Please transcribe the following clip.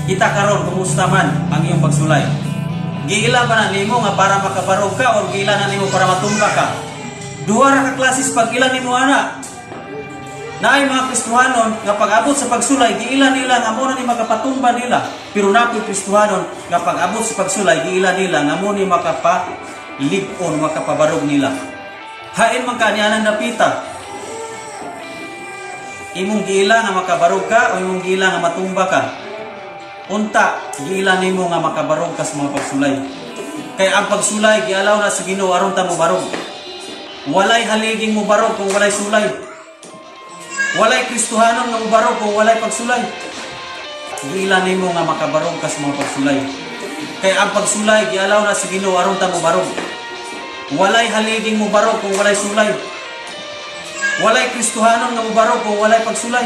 Kita karon, kumusta man ang iyong pagsulay? Giila ba na nimo nga para makabarog ka or giila na nimo para matumba ka? Duha ra ka klases pag-ila nimo ana. Naay mga Kristohanon nga pag-abot sa pagsulay, giila nila nga mo na ni makapatumba nila. Pero napoy Kristohanon nga pag-abot sa pagsulay, giila nila nga mo ni makapalib-on, makapabarog nila. Hain man ka nianang dapita. Imong giila nga makabarog ka o imong giila nga matumba ka? Unta, giila nimo nga makabarog ka sa mga pagsulay. Kay ang pagsulay, gialaw na sa Ginoo aron ta mobarog. Walay haliging mobarog kung walay sulay. Walay Kristohanon nga mobarog kung walay pagsulay. Giila nimo nga makabarog ka sa mga pagsulay. Kay ang pagsulay, gialaw na sa Ginoo aron ta mobarog. Walay haliging mobarog kung walay sulay. Walay Kristohanon nga mobarog kung walay pagsulay.